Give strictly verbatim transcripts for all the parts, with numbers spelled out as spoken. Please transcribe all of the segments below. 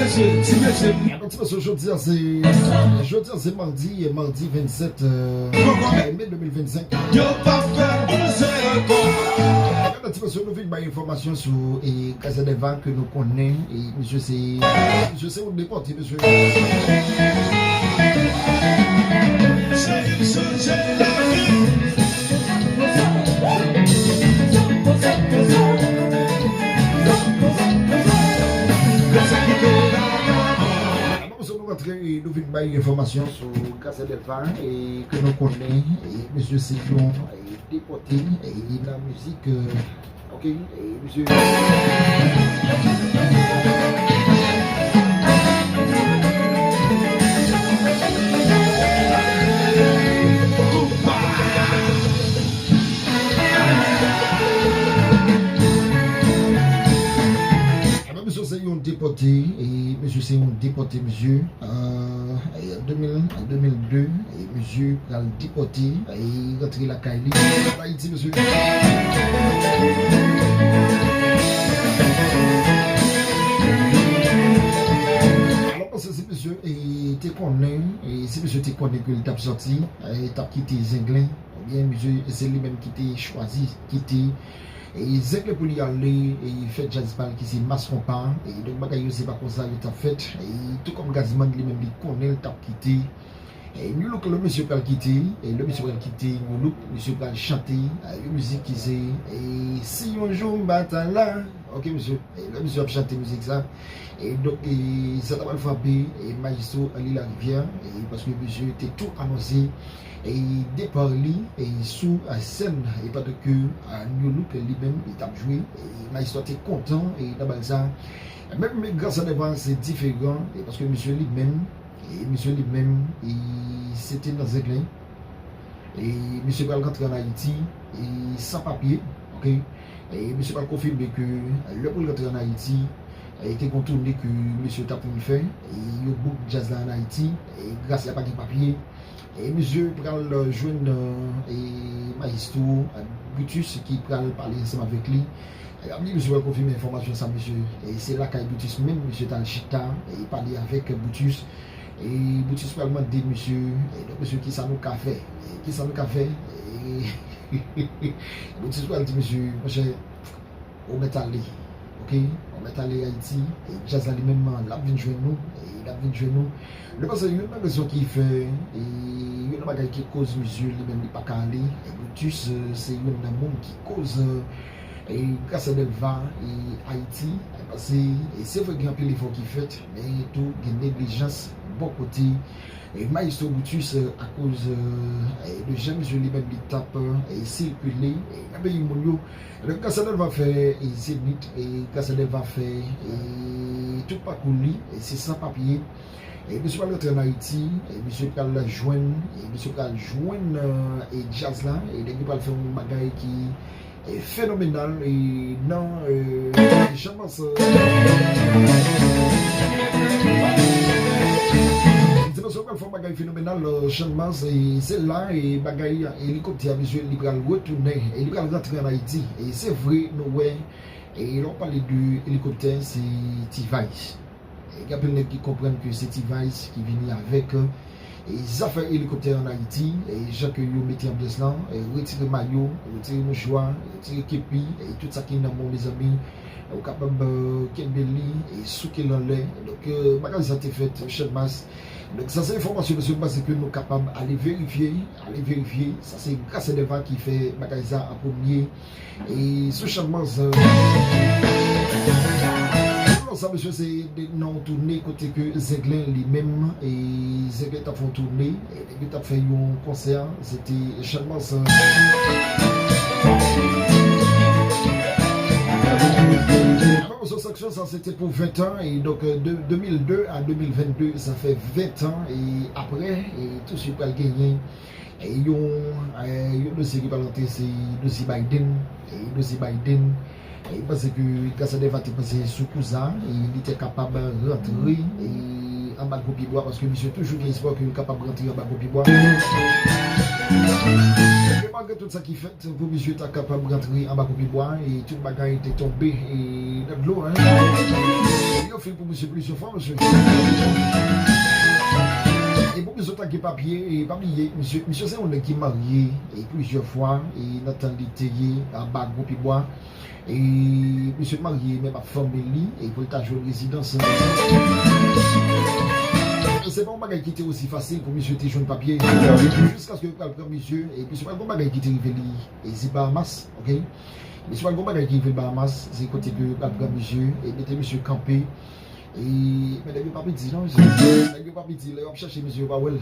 Ti mesye. Alò, ti mesye, jodi a se, jodi a se madi, e madi vennsèt, euh, me de mil vennsenk. Yo pa fè mizè ankò. Alò, ti mesye, nou vin bay enfòmasyon sou, e, Gracia Delva ke nou konnen, e, misye se, misye se yon depòte, mesye. Sa vin chanje lavi. Alò, nou rantre, nou vin bay enfòmasyon sou Gracia Delva, e ke nou konnen, e misye se yon, e depòte, e nan mizik, euh, ok, e misye. Ebyen, misye se yon depòte, e misye se yon depòte, misye. Euh, e an de mil, an de mil de, e misye pral depòte, e rantre lakay li, Ayiti, mesye. Alò, paske si misye, e, te konnen, e si misye te konnen ke l t ap sòti, e t ap kite Zenglen, oubyen misye, se li menm ki te chwazi kite, e Zenglen pou li ale, e fè djaz pa l ki se Mass Konpa, e donk bagay yo se pa konsa yo t ap fèt, e tou kòm Gazman li menm li konnen l t ap kite, e New Look, lè misye pral kite, e lè misye pral kite New Look, misye pral chante, e, yon mizik ki se, e, Si yon jou m pa ta la. Ok, misye, e, lè misye ap chante mizik sa, e, donk, e, sa ta pral frape, e, Maestro Henry Larivière, e, paske misye te tou anonse, e, depa li, e, sou, e, sèn, e, pandan ke, e, New Look li menm, li t ap jwe, e, Maestro te kontan, e, nan bal sa. Menm Gracia Delva se diferan, e, paske misye li menm, E misye li menm, e, se te nan Zenglen. E misye pral rantre ann Ayiti, e, san papye, ok? E misye pral konfime ke lè pou l rantre ann Ayiti, e, te gon toune ke misye t ap vin fè, e yo book djaz la ann Ayiti, e Gracia pa gen papye. E misye pral jwenn, e, Maestro, e, Brutus ki pral pale ansanm avèk li. E ap li, misye pral konfime enfòmasyon sa, mesye. E se lakay Brutus menm, misye t al chita, e pale avèk Brutus. E Brutus pral mande misye, e donk, mesye, kisa nou ka fè? E kisa nou ka fè? E Brutus pral di misye, monchè, ou mèt ale, ok? Ou mèt ale Ayiti, e djaz la li menm, l ap vin jwenn nou, e l ap vin jwenn nou. Nou panse youn nan rezon ki fè, e youn nan bagay ki koz misye li menm li pa ka ale, e Brutus, e, se youn nan moun ki koz, e, Gracia Delva, e, Ayiti, e, paske, e, se vre gen anpil efò ki fèt, men tou gen neglijans bò kote, e, Maestro Brutus, e, akoz, e, de jan misye li menm li t ap, e, sikile, e, nan peyi moun yo. Donk, Gracia Delva fè, e, Zenith, e, Gracia Delva fè, e, tout pakou li, e, se san papye. E misye pral rantre ann Ayiti, e misye pral jwenn, e misye pral jwenn, e, e djaz la, e nèg yo pral fè yon bagay ki, e, fenomenal, e nan, e, Channmas, e, Dimansyon pral fè yon bagay fenomenal, e, Channmas, e se la, e bagay, e, elikoptè a, mesye, li pral retounen, e li pral rantre ann Ayiti. E se vre, nou wè, e lè w pale de elikoptè, se T-Vice. E gen anpil nèg ki konprann ke se T-Vice ki vini avèk, e, zafè elikoptè ann Ayiti, e, jan ke yo mete anbyans lan, e, retire mayo, retire mouchwa, retire kepi, e, tout sa ki nan men w, mezanmi, e, ou kapab, e, kenbe li, e, souke l anlè. Donk, e, bagay sa te fèt, Channmas. Donk, sa se enfòmasyon, mesye, m panse ke nou kapab ale verifye, ale verifye. Sa se Gracia Delva ki fè bagay sa an premye. E sou Channmas, e, non, sa, mesye, se de, nan yon toune kote ke Zenglen li menm, e Zenglen t ap fè yon toune, e nèg yo t ap fè yon konsè, se te Channmas, e, Sanksyon, sa se te pou ven tan, e donk, e, de, de mil de a de mil vennde, sa fè ven tan, e apre, e touswit pral genyen, e yon, e yon dosye ki pral rantre, se dosye Biden, e dosye Biden, e m panse ke Gracia Delva te panse sou kou sa, e li te kapab rantre, e anba gwo pye bwa, paske misye toujou gen espwa ke li kapab rantre anba gwo pye bwa. E malgre tout sa ki fèt, pou misye ta kapab rantre anba gwo pye bwa, e tout bagay te tonbe, e nan dlo, hein. Li ofri pou misye plizyè fwa, mesye. E pou misye ta gen papye, e pa bliye, misye, misye se yon nèg ki marye, e plizyè fwa, e nan tan li te ye anba gwo pye bwa. E misye t marye, men p ap fanmi li, e pou l ta jwenn rezidans. E se pa yon bagay ki te osi fasil pou misye te jwenn papye. Jiskaske yo pral pran misye, e misye pral gon bagay ki te rive li, e se Bahamas, ok? Misye pral gon bagay ki rive Bahamas, se kote ke yo pral pran misye, e mete misye kanpe. E, men nèg yo pa piti non, mesye. Nèg yo pa piti, lè yo ap chèche misye, yo pa wè l.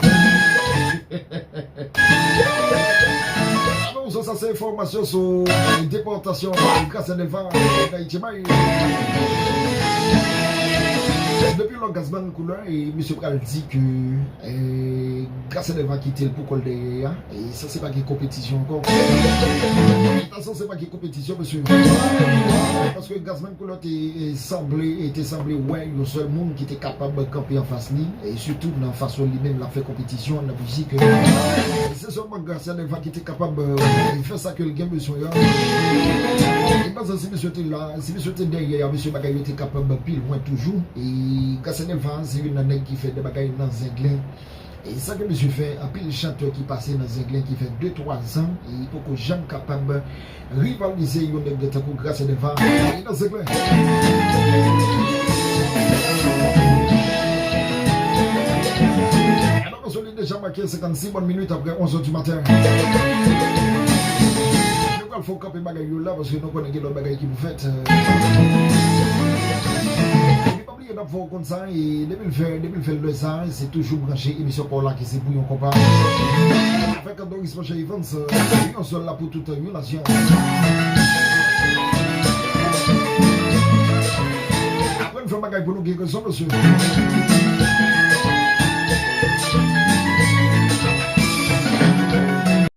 Alò, sa, sa se enfòmasyon sou depòtasyon Gracia Delva nan Ayiti bay. Depi lò Gazman Koulè, e misye pral di ke, e, Gracia Delva kite l pou kò l dèyè a, e sa se pa gen konpetisyon ankò. Sa se pa gen konpetisyon, mesye. Paske Gazman Koulè te, e, sanble, e te sanble wè yon sèl moun ki te kapab kanpe anfas li, e sitou nan fason li menm l ap fè konpetisyon nan mizik. E se sèlman Gracia Delva ki te kapab, e, fè sa ke l gen bezwen an. E pandan si misye te la, si misye te dèyè a, mesye, bagay yo te kapab pi lwen toujou. E Gracia Delva se youn nan nèg ki fè de bagay nan Zenglen. E sa ke misye fè, anpil chantè ki pase nan Zenglen ki fè de twa zan, e poko janm kapab rivalize yon nèg tankou Gracia Delva. E nan Zenglen. Alò, mesye, li deja make senkannsis bòn minit apre onz è di maten. Nou pral fè w kanpe bagay yo la, paske nou konnen gen lòt bagay ki pou fèt. Epi pa bliye, n ap fè w konn sa, e depi l fè, depi l fè lè sa, se toujou branche emisyon pa w la ki se Bouyon Konpa. Avèk Doris Monchè Evans, yon sèl la pou tout yon nasyon. Aprann fè bagay pou nou gen rezon, mesye.